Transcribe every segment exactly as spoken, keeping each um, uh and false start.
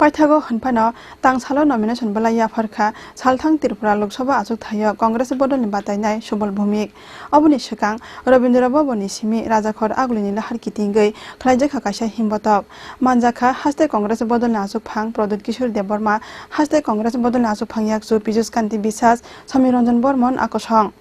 Paithago hwnphano tangsalo nomination bwlai yapharkha salthang Tripura Lok Sabha achukthai-o Congress bodolni batainai Subal Bhumik. Oboni swkang Rabindra Bhavanni simi Rajakhor Agulini lahar kitingwi khlaijakha kaisa himbotok. Manjakha haste Congress bodolni achukphang Pradyut Kishore Debbarma, haste Congress bodolni achukphang yakchu Piyush Kanti Biswas, Samir Ranjan Barman akosong.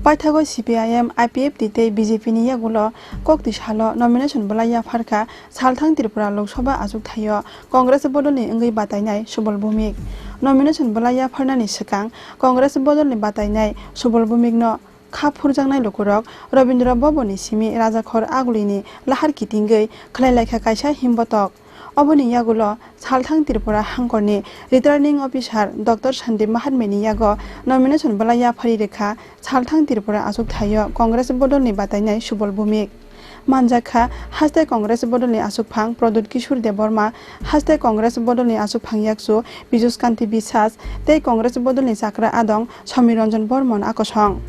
Paithago C P I M, I P F T tei B J P ni yagulo kokti salo nomination bwlai yapharkha salthang Tripura Lok Sabha achukthai-o Congress bodolni wngwi batainai Subal Bhumik. Nomination bwlai yapharnani swkang Congress bodolni batainai Subal Bhumikno kha phurjaknai lukurok Rabindra Bhavanni simi Rajakhor Agulini lahar kitingwi khlailaikha kaisa himbotok. Oboni yagulo salthang Tripura hangkorni Returning Officer Doctor Sandeep Mahatmani yago nomination bwlai yapharwi rwkha salthang Tripura achukthai-o Congress bodolni batainai Subal Bhumik. Manjakha haste Congress bodolni achukphang Pradyut Kishore Debbarma, haste Congress bodolni achukphang yakchu Piyush Kanti Biswas tei Congress bodolni chakra adong Samir Ranjan Barman akosong.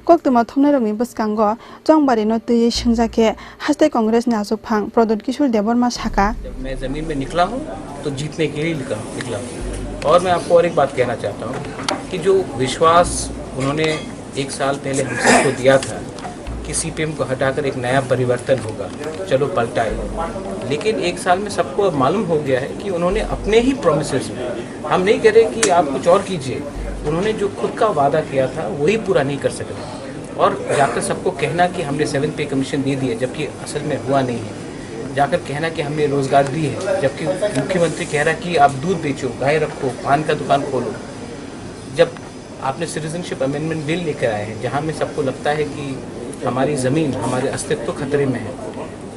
Koktwma thumnairokni bwskango chongbarino twiwi swngjak khe haste Congress ni achukphang Pradyut Kishore Debbarma sakha. जब मैं जमीन में निकला हूँ तो जीतने के लिए निकला निकला हूँ। और मैं आपको और एक बात कहना चाहता हूँ कि जो विश्वास उन्होंने एक साल पहले हम सबको दिया था कि सीपीएम को हटाकर एक नया परिवर्तन होगा, चलो पलटा है, लेकिन एक साल में सबको अब मालूम हो गया है कि उन्होंने अपने ही प्रोमिसेस में, हम नहीं कह रहे कि आप कुछ और कीजिए, उन्होंने जो खुद का वादा किया था वही पूरा नहीं कर सके। और जाकर सबको कहना कि हमने सेवन पे कमीशन दे दिया, जबकि असल में हुआ नहीं है। जाकर कहना कि हमने रोजगार दी है, जबकि मुख्यमंत्री कह रहा कि आप दूध बेचो, गाय रखो, पान का दुकान खोलो। जब आपने सिटीजनशिप अमेंडमेंट बिल लेकर आए हैं, जहां में सबको लगता है कि हमारी जमीन, हमारे अस्तित्व खतरे में है,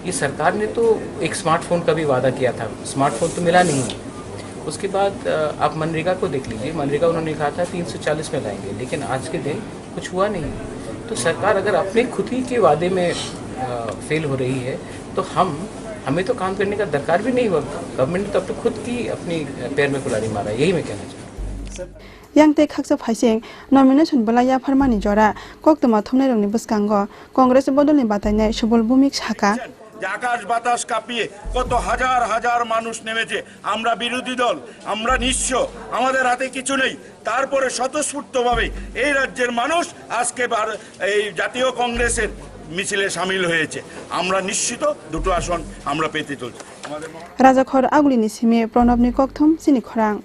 ये सरकार ने तो एक स्मार्टफोन का भी वादा किया था, स्मार्टफोन तो मिला नहीं। उसके बाद, अ, आप मनरेगा को देख लीजिए, मनरेगा उन्होंने कहा था तीन सौ चालीस में लाएंगे, लेकिन आज के दिन कुछ हुआ नहीं। तो सरकार अगर अपने खुद ही के वादे में, अ, फेल हो रही है, तो हम, हमें तो काम करने का दरकार भी नहीं हुआ। गवर्नमेंट ने तो अपने खुद की, अपनी, अ, पैर में कुल्हाड़ी मारा है, यही मैं कहना चाहता हूँ। Yang tei khaksa phaising nomination bwlai yapharmani jora koktwma thumnairokni bwskango Congress bodolni batainai Subal Bhumik sakha. যে আকাশ বাতাস কাঁপিয়ে কত হাজার হাজার মানুষ নেমেছে। আমরা বিরোধী দল, আমরা নিঃস্ব, আমাদের হাতে কিছু নেই। তারপরে স্বতঃস্ফূর্তভাবে এই রাজ্যের মানুষ আজকে ভার-, এই জাতীয় কংগ্রেসের মিছিলে সামিল হয়েছে। আমরা নিশ্চিত দুটো আসন আমরা পেতে চলছি। আমাদের Rajakhor Agulini simi Pranabni kokthum chini khorang.